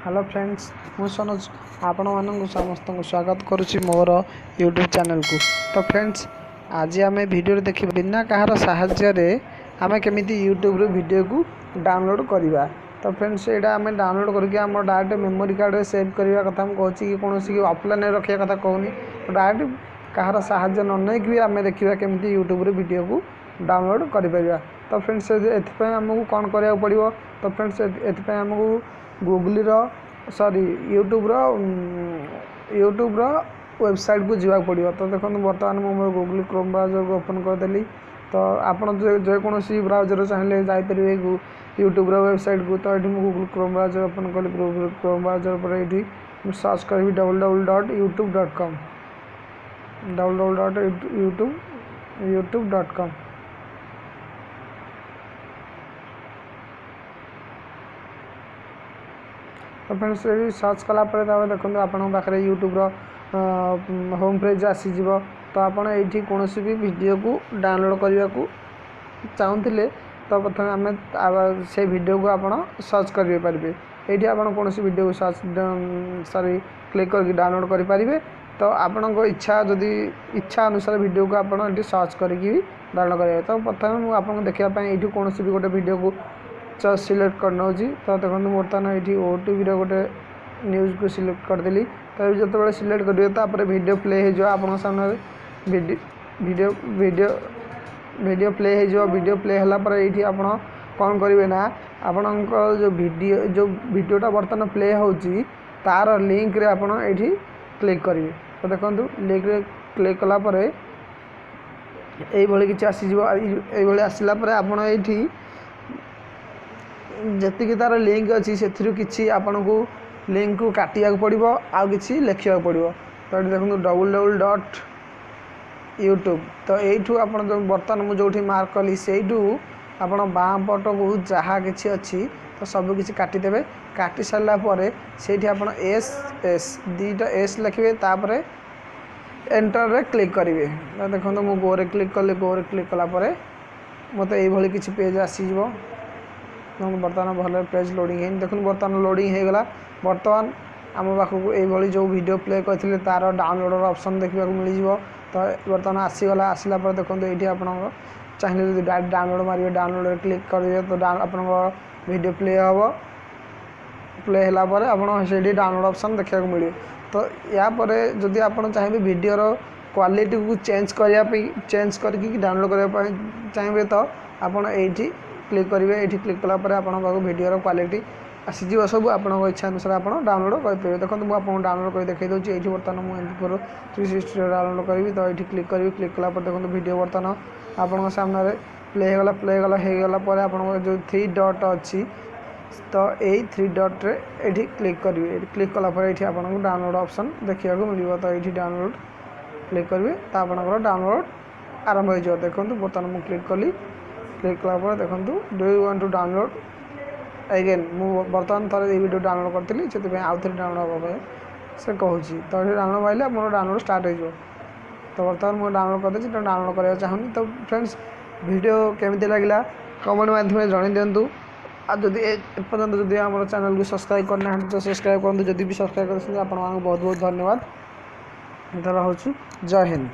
Hello friends, ମୁଁ ସନୋଜ ଆପଣମାନଙ୍କୁ ସମସ୍ତଙ୍କୁ ସ୍ୱାଗତ କରୁଛି ମୋର ୟୁଟ୍ୟୁବ୍ ଚ୍ୟାନେଲ୍କୁ। ତ ଫ୍ରେଣ୍ଡସ୍, ଆଜି ଆମେ ଭିଡ଼ିଓରେ ଦେଖିବା ବିନା କାହାର ସାହାଯ୍ୟରେ ଆମେ କେମିତି ୟୁଟ୍ୟୁବ୍ରୁ ଭିଡ଼ିଓକୁ ଡାଉନଲୋଡ଼୍ କରିବା। ତ ଫ୍ରେଣ୍ଡସ୍, ଏଇଟା ଆମେ ଡାଉନଲୋଡ଼୍ କରିକି ଆମ ଡାଇରେକ୍ଟ ମେମୋରି କାର୍ଡ଼ରେ ସେଭ୍ କରିବା କଥା ମୁଁ କହୁଛି କି କୌଣସି ଅଫଲାଇନ୍ରେ ରଖିବା କଥା କହୁନି। ଡାଇରେକ୍ଟ କାହାର ସାହାଯ୍ୟ ନ ନେଇକି ବି ଆମେ ଦେଖିବା କେମିତି ୟୁଟ୍ୟୁବ୍ରୁ ଭିଡ଼ିଓକୁ ଡାଉନଲୋଡ଼୍ କରିପାରିବା। ତ ଫ୍ରେଣ୍ଡସ୍, ଏଥିପାଇଁ ଆମକୁ କ'ଣ କରିବାକୁ ପଡ଼ିବ? ତ ଫ୍ରେଣ୍ଡସ୍, ଏଥିପାଇଁ ଆମକୁ ଗୁଗଲ୍ର ସରି ୟୁଟ୍ୟୁବ୍ର ୱେବସାଇଟ୍କୁ ଯିବାକୁ ପଡ଼ିବ। ତ ଦେଖନ୍ତୁ, ବର୍ତ୍ତମାନ ମୁଁ ମୋର ଗୁଗଲ୍ କ୍ରୋମ୍ ବ୍ରାଉଜର୍କୁ ଓପନ୍ କରିଦେଲି। ତ ଆପଣ ଯେକୌଣସି ବ୍ରାଉଜର୍ ଚାହିଁଲେ ଯାଇପାରିବେ ୟୁଟ୍ୟୁବ୍ର ୱେବସାଇଟ୍କୁ। ତ ଏଠି ମୁଁ ଗୁଗଲ୍ କ୍ରୋମ୍ ବ୍ରାଉଜର୍ ଓପନ୍ କଲି। ଗୁଗଲ୍ କ୍ରୋମ୍ ବ୍ରାଉଜର୍ ପରେ ଏଇଠି ମୁଁ ସର୍ଚ୍ଚ କରିବି www.youtube.com, www.youtube.com। ତ ଫ୍ରେଣ୍ଡସ୍, ଏଠି ସର୍ଚ୍ଚ କଲା ପରେ ତାପରେ ଦେଖନ୍ତୁ, ଆପଣଙ୍କ ପାଖରେ ୟୁଟ୍ୟୁବ୍ର ହୋମ୍ ପେଜ୍ ଆସିଯିବ। ତ ଆପଣ ଏଇଠି କୌଣସି ବି ଭିଡ଼ିଓକୁ ଡାଉନଲୋଡ଼୍ କରିବାକୁ ଚାହୁଁଥିଲେ ତ ପ୍ରଥମେ ଆମେ ସେଇ ଭିଡ଼ିଓକୁ ଆପଣ ସର୍ଚ୍ଚ କରିପାରିବେ। ଏଇଠି ଆପଣ କୌଣସି ଭିଡ଼ିଓକୁ ସର୍ଚ୍ଚ ସରି କ୍ଲିକ୍ କରିକି ଡାଉନଲୋଡ଼୍ କରିପାରିବେ। ତ ଆପଣଙ୍କ ଇଚ୍ଛା, ଯଦି ଇଚ୍ଛା ଅନୁସାରେ ଭିଡ଼ିଓକୁ ଆପଣ ଏଠି ସର୍ଚ୍ଚ କରିକି ବି ଡାଉନଲୋଡ଼୍ କରିବେ। ତ ପ୍ରଥମେ ମୁଁ ଆପଣଙ୍କୁ ଦେଖିବା ପାଇଁ ଏଇଠି କୌଣସି ବି ଗୋଟେ ଭିଡ଼ିଓକୁ ସିଲେକ୍ଟ କରିନେଉଛି। ତ ଦେଖନ୍ତୁ, ବର୍ତ୍ତମାନ ଏଇଠି ଓଟିଭିର ଗୋଟେ ନ୍ୟୁଜ୍କୁ ସିଲେକ୍ଟ କରିଦେଲି। ତ ଯେତେବେଳେ ସିଲେକ୍ଟ କରିବେ, ତାପରେ ଭିଡ଼ିଓ ପ୍ଲେ ହେଇଯିବ ଆପଣଙ୍କ ସାମ୍ନାରେ। ଭିଡ଼ିଓ ଭିଡ଼ିଓ ଭିଡ଼ିଓ ପ୍ଲେ ହେଇଯିବ। ଭିଡ଼ିଓ ପ୍ଲେ ହେଲା ପରେ ଏଇଠି ଆପଣ କ'ଣ କରିବେ ନା, ଆପଣଙ୍କ ଯେଉଁ ଭିଡ଼ିଓଟା ବର୍ତ୍ତମାନ ପ୍ଲେ ହେଉଛି, ତା'ର ଲିଙ୍କରେ ଆପଣ ଏଇଠି କ୍ଲିକ୍ କରିବେ। ତ ଦେଖନ୍ତୁ, ଲିଙ୍କରେ କ୍ଲିକ୍ କଲା ପରେ ଏଇଭଳି କିଛି ଆସିଯିବ। ଏଇଭଳି ଆସିଲା ପରେ ଆପଣ ଏଇଠି ଯେତିକି ତା'ର ଲିଙ୍କ ଅଛି, ସେଥିରୁ କିଛି ଆପଣଙ୍କୁ ଲିଙ୍କକୁ କାଟିବାକୁ ପଡ଼ିବ ଆଉ କିଛି ଲେଖିବାକୁ ପଡ଼ିବ। ତ ଏଠି ଦେଖନ୍ତୁ, www.youtube। ତ ଏଇଠୁ ଆପଣ ଯେଉଁ ବର୍ତ୍ତମାନ ମୁଁ ଯେଉଁଠି ମାର୍କ କଲି, ସେଇଠୁ ଆପଣ ବାଁ ପଟକୁ ଯାହା କିଛି ଅଛି ତ ସବୁ କିଛି କାଟିଦେବେ। କାଟି ସାରିଲା ପରେ ସେଇଠି ଆପଣ ଏସ୍ ଏସ୍, ଦୁଇଟା ଏସ୍ ଲେଖିବେ, ତାପରେ ଏଣ୍ଟରରେ କ୍ଲିକ୍ କରିବେ। ତ ଦେଖନ୍ତୁ, ମୁଁ ଗୋରେ କ୍ଲିକ୍ କଲି। ଗୋରେ କ୍ଲିକ୍ କଲା ପରେ ମୋତେ ଏଇଭଳି କିଛି ପେଜ୍ ଆସିଯିବ। ଦେଖନ୍ତୁ, ବର୍ତ୍ତମାନ ଭଲ ପେଜ୍ ଲୋଡ଼ିଂ ହେଇନି। ଦେଖନ୍ତୁ, ବର୍ତ୍ତମାନ ଲୋଡ଼ିଂ ହେଇଗଲା। ବର୍ତ୍ତମାନ ଆମ ପାଖକୁ ଏଇଭଳି ଯେଉଁ ଭିଡ଼ିଓ ପ୍ଲେ କରିଥିଲେ, ତା'ର ଡାଉନଲୋଡ଼ର ଅପସନ୍ ଦେଖିବାକୁ ମିଳିଯିବ। ତ ବର୍ତ୍ତମାନ ଆସିଗଲା। ଆସିଲା ପରେ ଦେଖନ୍ତୁ, ଏଇଠି ଆପଣଙ୍କ ଚାହିଁଲେ ଯଦି ଡାଇରେକ୍ଟ ଡାଉନଲୋଡ଼ ମାରିବେ, ଡାଉନଲୋଡ଼ରେ କ୍ଲିକ୍ କରିବେ, ତ ଆପଣଙ୍କ ଭିଡ଼ିଓ ପ୍ଲେ ହେବ। ପ୍ଲେ ହେଲା ପରେ ଆପଣ ସେଇଠି ଡାଉନଲୋଡ଼ ଅପସନ୍ ଦେଖିବାକୁ ମିଳିବ। ତ ୟା ପରେ ଯଦି ଆପଣ ଚାହିଁବେ ଭିଡ଼ିଓର କ୍ୱାଲିଟିକୁ ଚେଞ୍ଜ କରିବା ପାଇଁ, ଚେଞ୍ଜ କରିକି ଡାଉନଲୋଡ଼ କରିବା ପାଇଁ ଚାହିଁବେ, ତ ଆପଣ ଏଇଠି କ୍ଲିକ୍ କରିବେ। ଏଇଠି କ୍ଲିକ୍ କଲା ପରେ ଆପଣଙ୍କ ପାଖକୁ ଭିଡ଼ିଓର କ୍ୱାଲିଟି ଆସିଯିବ ସବୁ। ଆପଣଙ୍କ ଇଚ୍ଛା ଅନୁସାରେ ଆପଣ ଡାଉନଲୋଡ଼ କରିପାରିବେ। ଦେଖନ୍ତୁ, ମୁଁ ଆପଣଙ୍କୁ ଡାଉନଲୋଡ଼ କରି ଦେଖାଇ ଦେଉଛି। ଏଇଠି ବର୍ତ୍ତମାନ ମୁଁ MP4 360 download କରିବି। ତ ଏଇଠି କ୍ଲିକ୍ କରିବି। କ୍ଲିକ୍ କଲା ପରେ ଦେଖନ୍ତୁ, ଭିଡ଼ିଓ ବର୍ତ୍ତମାନ ଆପଣଙ୍କ ସାମ୍ନାରେ ପ୍ଲେ ହେଇଗଲା। ପ୍ଲେ ହେଇଗଲା ପରେ ଆପଣଙ୍କର ଯେଉଁ ଥ୍ରୀ ଡଟ୍ ଅଛି, ତ ଏଇ ଥ୍ରୀ ଡଟ୍ରେ ଏଇଠି କ୍ଲିକ୍ କରିବେ। ଏଇଠି କ୍ଲିକ୍ କଲା ପରେ ଏଇଠି ଆପଣଙ୍କୁ ଡାଉନଲୋଡ଼ ଅପସନ୍ ଦେଖିବାକୁ ମିଳିବ। ତ ଏଇଠି ଡାଉନଲୋଡ଼ କ୍ଲିକ୍ କରିବେ, ତ ଆପଣଙ୍କର ଡାଉନଲୋଡ଼ ଆରମ୍ଭ ହେଇଯିବ। ଦେଖନ୍ତୁ, ବର୍ତ୍ତମାନ ମୁଁ କ୍ଲିକ୍ କଲି। କ୍ଲିକ୍ କଲା ପରେ ଦେଖନ୍ତୁ, "Do you want to download again?" ମୁଁ ବର୍ତ୍ତମାନ ଥରେ ଏଇ ଭିଡ଼ିଓ ଡାଉନଲୋଡ଼ କରିଥିଲି, ସେଥିପାଇଁ ଆଉ ଥରେ ଡାଉନଲୋଡ଼ ହେବା ପାଇଁ ସେ କହୁଛି। ତ ଏଠି ଡାଉନଲୋଡ଼ ମାରିଲେ ଆପଣଙ୍କର ଡାଉନଲୋଡ଼ ଷ୍ଟାର୍ଟ ହେଇଯିବ। ତ ବର୍ତ୍ତମାନ ମୁଁ ଡାଉନଲୋଡ଼ କରିଦେଇଛି, ତ ଡାଉନଲୋଡ଼ କରିବାକୁ ଚାହୁଁନି। ତ ଫ୍ରେଣ୍ଡସ୍, ଭିଡ଼ିଓ କେମିତି ଲାଗିଲା କମେଣ୍ଟ ମାଧ୍ୟମରେ ଜଣାଇ ଦିଅନ୍ତୁ। ଆଉ ଯଦି ଏପର୍ଯ୍ୟନ୍ତ ଯଦି ଆମର ଚ୍ୟାନେଲକୁ ସବସ୍କ୍ରାଇବ୍ କରିନାହାନ୍ତି, ତ ସବସ୍କ୍ରାଇବ୍ କରନ୍ତୁ। ଯଦି ବି ସବସ୍କ୍ରାଇବ୍ କରିଛନ୍ତି, ଆପଣମାନଙ୍କୁ ବହୁତ ବହୁତ ଧନ୍ୟବାଦ। ତ ରହୁଛୁ, ଜୟ ହିନ୍ଦ।